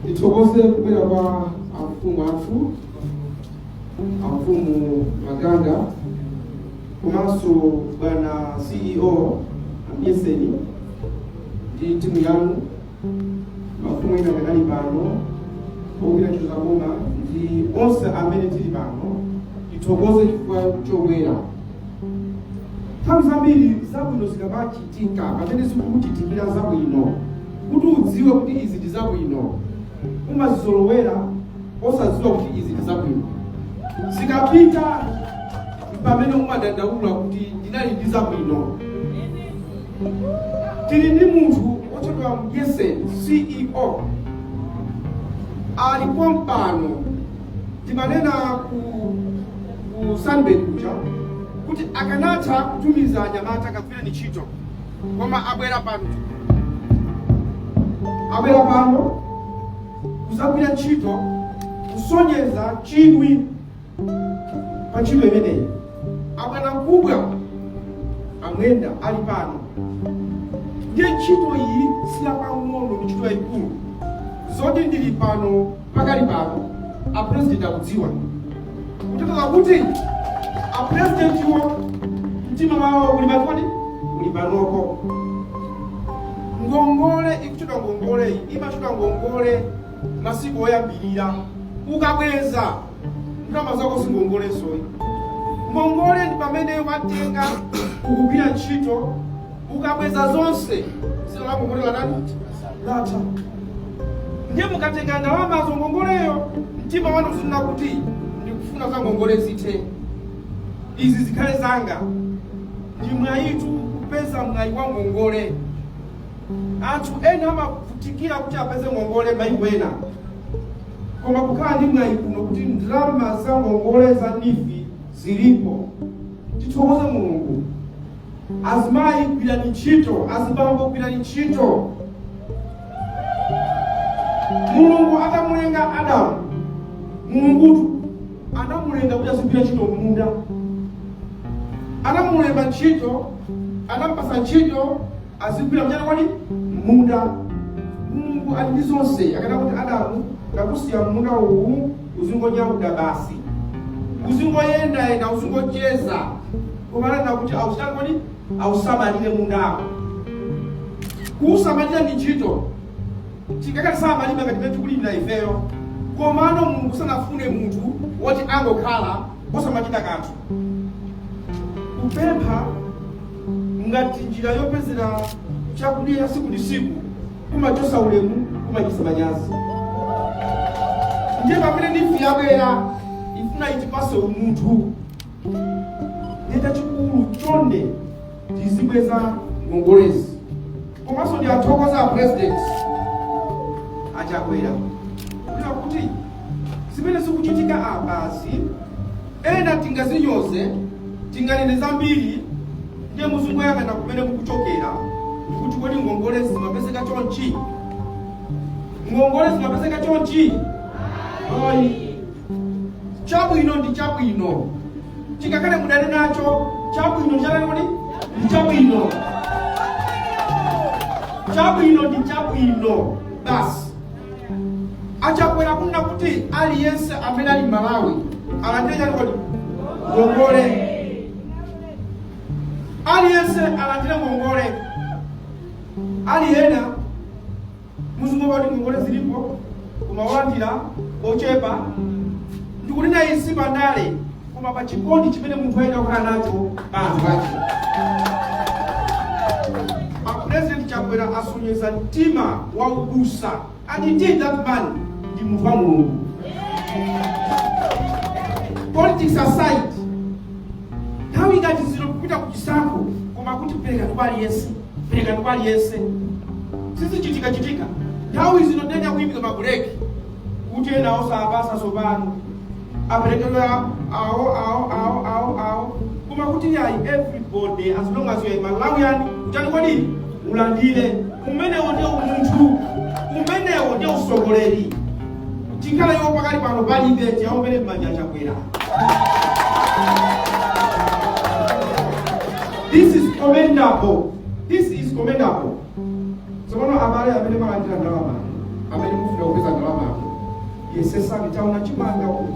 Tithokoze kubwera kwa amfumu athu, amfumu Maganga, komanso bwana CEO Amyeseni ndi timu yanu, mafumu ena akadali pano, ogwira ntchito za boma ndi onse amene tili pano, tithokoze chifukwa chobwera. Nthawi zambiri zabwino zikamachitika, pamene zikukuchitikira zabwino, kuti udziwe kuti izi ndi zabwino, umazizolowera osadziwa kuti izi ndi zabwino. Zikapita, pamene umadandaula kuti ndinali ndi zabwino. Tili ndi munthu otchedwa Mdyeseni, CEO, alipo mpano. Timanena ku Sunbird kuja kuti akanatha kutumiza anyamata, kagwireni ntchito, koma abwera pano, abwera pano kuzagwira ntchito, kusonyeza chidwi pa ntchito imeneyi. Abwana mkubwa amwenda ali pano. Ndiye ntchito iyi siyapang'ono, ndi ntchito yayikulu. Zoti ndili pano pakali pano, a president akudziwa, kuteteza kuti a presidentiwo mtima wawo uli pakodi, uli panoko. Ngongole ikuchedwa, ngongole iyi imachedwa ngongole masiku oyambirira. Ukabweza ndalama zako, si ngongolesoyi. Ngongole ndi pamene watenga, ukugwira ntchito, ukabweza zonse, zina la ngongole lanani latha. Ndiye mukatenga ndalamazo, ngongoleyo, mtima wanu uzinena kuti ndikufuna za ngongole zithe, izi zikhale zanga. Ndi mwayitu kupeza mwayi wa ngongole. Anthu ena amavutikira kuti apeze ngongole maiko ena, koma kukhala ndi mwayi kuno kuti ndalama za ngongole za NEEF zilipo, tithokoze Mulungu. Azimayi, gwirani ntchito. Azibambo, gwirani ntchito. Mulungu atamulenga Adamu, Mulungutu anamulenga kuti azigwira ntchito m'munda. Anamulemba ntchito, anampasa ntchito, azigwira mchana kwani m'munda. Mulungu ali ndi zonse. Akana kuti, "Adamu, ndakusiya munda uwu, uzingonyauda basi, uzingoyendayenda, uzingocheza," koma ananena kuti auchitani kodi? Ausamalire mundawo. Kuusamalira ndi ntchito. Chingakati samalima ngati pamene tikulimira ifeyo, komano Mulungu sanafune munthu woti angokhala osamachita kanthu. Kupempha ngati njira yopezera chakudya cha siku ndi siku kumachosa ulemu, kumachititsa manyazi. Ndiye pamene NEEF yabwera, ifuna itipase umunthu. Ndiye chachikulu, chonde tizibweza ngongolezi. Komanso ndiathokoza a President Achakwera kunena kuti zimene zikuchitika apazi, ena tingazinyoze, tinganene zambiri. Ndiye muzingoyang'ana kumene mukuchokera ndikuti kodi ngongole zimapezeka chonchi? Ngongole zimapezeka chonchi? Ayi. Chabwino ndi chabwino, chingakhale mudane nacho. Chabwino ndi chabwino. Kodi ndi chabwino? Chabwino ndi chabwino basi. Achakwera kunena kuti aliyense amene ali Malawi alandire chani kodi? Ngongole. Aliyense alandire ngongole. Ali ena muzingomva kuti ngongole zilipo, koma olandira ochepa. Ndikunena izi pandale, koma pa chikondi chimene munthu ayenera kukhala nacho pa anthu ake. A President Chakwera asonyeza mtima wa ubusa, and indeed that man ndi munthu wa Mulungu. Politics aside, nthawi ngati zino kupita ku chisankho, koma kuti perekani kwa aliyense, perekani kwa aliyense, sizichitika chitika. Nthawi zino tenda kuyimika mabuleki kuti ena osapasa, sopano aperekedwe awo, awo, awo, awo, awo, koma kuti yayi, everybody, as long as you are Malawian, uchani kodi? Ulandire. Umenewo ndiye umunthu, umenewo ndiye usogoleri. Tikhale iwo pakali pano palibe, tiyaombere m'manja Achakwera. This is commendable, this is commendable. Tsopano abale amene malandira ndalama, amene mufuna kupeza ndalama, yesesani. Taona chimanga uku,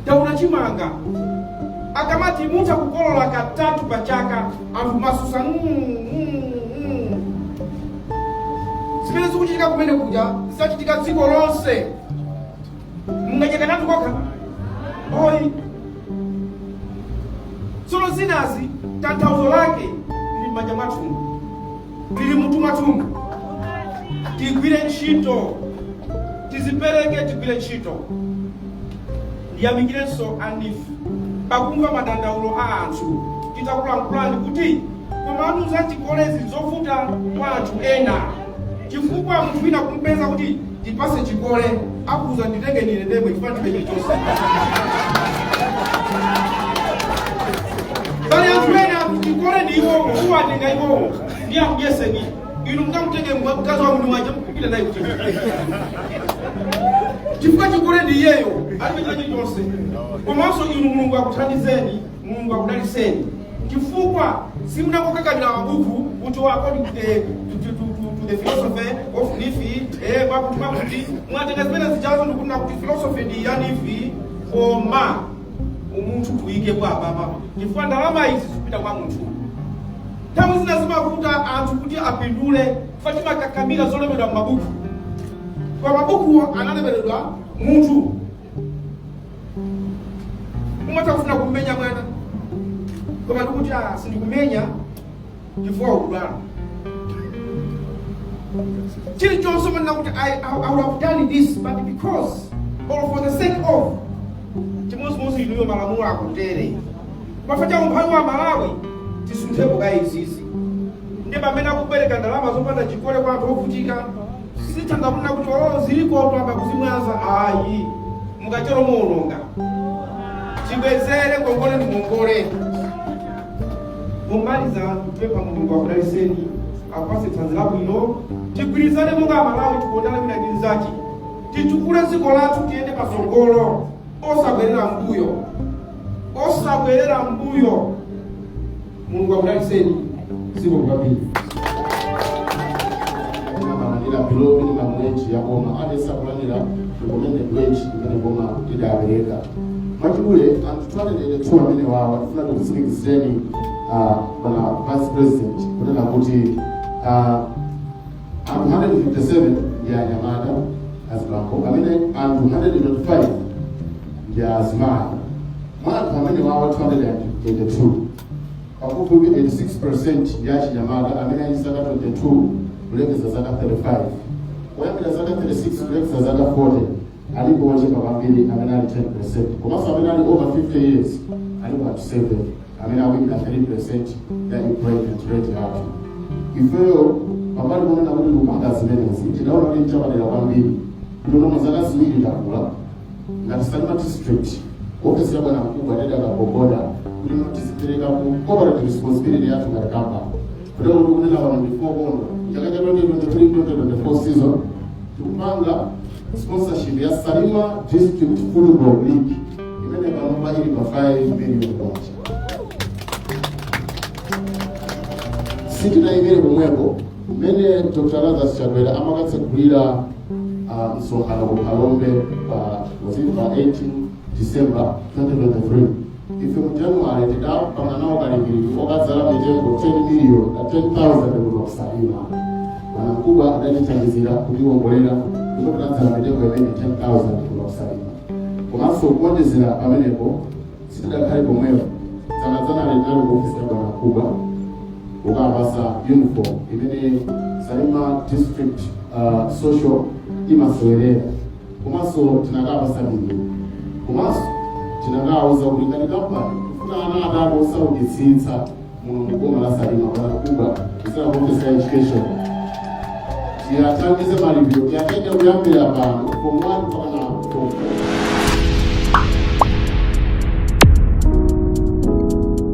taona chimanga. Akamati mutha kukolola katatu pa chaka, anthu masusa. Zimene zikuchitika kumene kuja zisachitika dziko lonse. Mungadye katatu kokha? Oyi. Tsono zinazi tanthauzo lake lili m'manja mwathu, lili mutu mwathu. Tigwire ntchito, tizipereke, tigwire ntchito. Ndiyamikirenso a NEEF pakumva madandaulo a anthu titakulankhulani kuti komanu za chikolezi zovuta kwa anthu ena, chifukwa munthu wina kumpeza kuti tipase chikole, akuuza nditenge nine ndemwe chifukwa ndibe chilichonse. Pali anthu ena chikole ndi iwowo, uwatenga iwowo ndi akudyeseni inu, mukamutenge mkazi wa munthu waja mukupita naye kuti chifukwa chikole ndi iyeyo, alibe china chilichonse. Komanso inu, Mulungu akuthandizeni, Mulungu akudaliseni, chifukwa simunakokakamira mabuku kuti according to the philosophy of NEEF, mwakuti mwakuti mwatenga zimene zichazo ndikunena kuti philosophy ndi ya NEEF, koma umunthu tuyike kwa ababa, chifukwa ndalama izi zikupita kwa munthu. Nthawi zina zimavuta anthu kuti apindule chifukwa timakakamira zolembedwa m'mabuku, kwa mabukuwo analemberedwa munthu. Umatha kufuna kummenya mwana, koma ndikuti ah, sindikumenya chifukwa ukudwala. Chilichonse manena kuti I would have done this, but because or for the sake of chimodzimodzi inuyo, malamulo akutere pafa cha umphawi wa Malawi, tisunthepo ka izizi. Ndi pamene akupereka ndalama zopanda chikole kwa anthu ovutika, sithanga kunena kuti oh, ziliko twamba kuzimwaza. Ayi, mukachero muononga. Tibwezere ngongole ndi ngongole. Pomaliza, kupempha Mulungu akudaliseni, akupase thanzi labwino. Tigwirizane monga Amalawi, tikondane wina ndi mnzake, tichukule dziko lathu, tiyende patsogolo, osabwerera mbuyo, osabwerera mbuyo. Mulungu akudaliseni. Zikomo kwambiri. Amalandira below minimum wage ya boma, aliyense akulandira recommended wage imene boma lidapereka. Mwachidule, anthu 282 amene wawa tifuna tikutsimikizireni, bwana Vice President, kunena kuti anthu 157 ndi anyamata azibambo, amene anthu 125 ndi azimayi. Mwa anthu amene wawa 282, pafupifupi 86% ndi achinyamata amene ali zaka 22 kulekeza zaka 35. Kuyambira zaka 36 kulekeza zaka 40 alipo ochepa kwambiri amene ali 10%. Komanso amene ali over 50 years alipo at 7, amene akuyimira 3% ya employment rate yathu. Ifeyo pambali ponena kuti tikupanga zimenezi, tidaona kuti nchapadera kwambiri kuti unomo zaka 2 takula ngati Salima District, ofesi ya bwana mkubwa tete akagogoda kuti no tizipereka ku corporate responsibility yathu ngati kampani. Kuti kuti kunena pano ndifokondwa, chaka cha 2023 2024 season tikupanga sponsorship ya Salima District Football League imene panopa ili pa 5 million kwacha. Sitinayimire pomwepo. Mmene Dr Lazarus Chakwera amakatsegulira msonkhano ku Phalombe pa, was it pa 18 December 2023, ife mu January tidapanga nawo kalikiliki okadzala mitengo 10 million, 10,000 kuno ku Salima. Bwana mkubwa adatithandizira kutiwongolera ndipo tinadzala mitengo imene 10,000 kuno ku Salima. Komanso kuonjezera pamenepo, sitidakhale pomwepo. Dzanadzana linali ku ofisi ya bwana mkubwa ukapasa uniform imene Salima District Social imasewerera. Komanso tinakapasa mipira. Komanso tinakawuza kuti ngati kampani tifuna ana atatu osaukitsitsa muno muboma la Salima, bwana mkubwa kudzera ku ofisi ya education tiyathandize malipiro, tiyatenge kuyambira pano form 1 mpaka na form 4.